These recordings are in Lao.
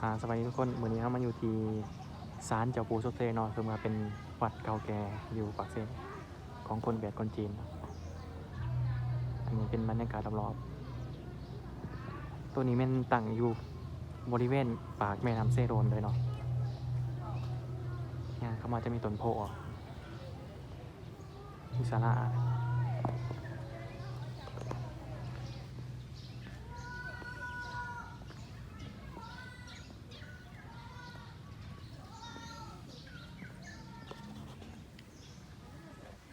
ອາ ສະບາຍດີທຸກຄົນ, ມື້ນີ້ເຮົາມາຢູ່ທີ່ສານເຈົ້າປູ່ສົບເຊເນາະ, ເຊິ່ງວ່າເປັນວັດເກົ່າແກ່ຢູ່ປາກເຊ ຂອງຄົນແບດຄົນຈີນ. ອັນນີ້ເປັນບັນຍາກາດລອບໆ. ໂຕນີ້ແມ່ນຕັ້ງຢູ່ບໍລິເວນປາກແມ່ນ້ຳເຊໂດນເລີຍເນາະ. ຍ່າງເຂົ້າມາຈະມີຕົ້ນໂພອີກ. ມີສາລາ.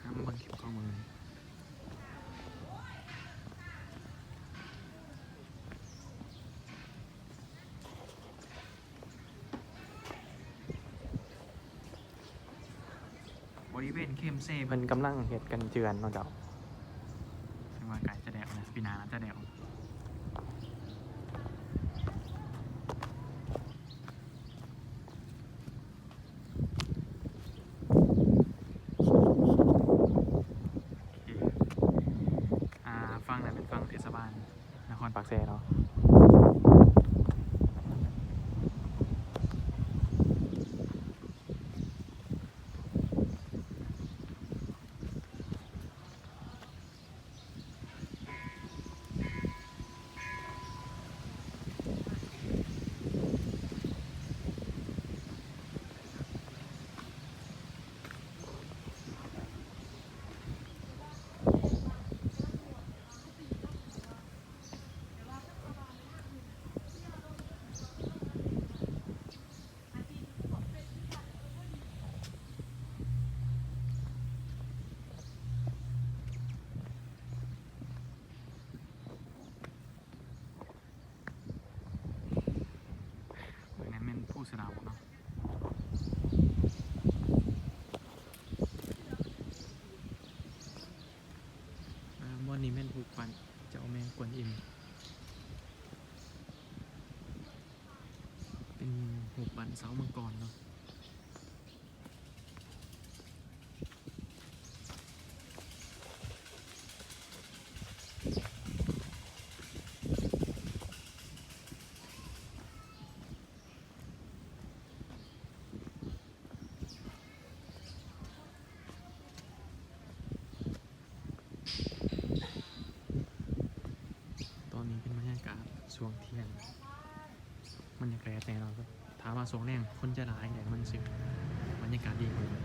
ຫາມາເບິ່ງຄລິບຂອງມື້ນີ້. ບໍລິເວນເຄມເຊເພິ່ນກຳລັງເຮັດກັນເຈື່ອນເນາະເຈົ້າ. ເຊິ່ງວ່າໃກ້ຈະແລ້ວແລ້ວ, ປີໜ້າໜ້າຈະແລ້ວ. ໂອເຄ ອາ ຝັ່ງນັ້ນເປັນຝັ່ງເທດສະບານ ນະຄອນປາກແຊເນາະ. ເບິ່ງນັ້ນແມ່ນພູສະເດົາເນາະ. ອາ ບ່ອນນີ້ແມ່ນຮູບປັ້ນເຈົ້າແມ່ກວນອິມ. ເປັນຮູບປັ້ນເສົາມັງກອນເນາະ. ຕອນນີ້ເປັນບັນຍາກາດຊ່ວງທ່ຽງ, ມັນຢາກແດດແດ່ເນາະ. ຖ້າວ່າຊ່ວງແລງຄົນຈະຫຼາຍ ແຕ່ມັນຊິບັນຍາກາດດີກວ່ານີ້.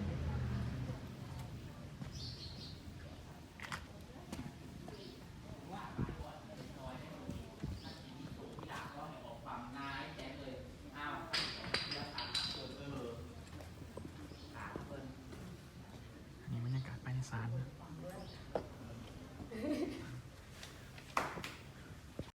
ອັນນີ້ບັນຍາກາດພາຍໃນສານ.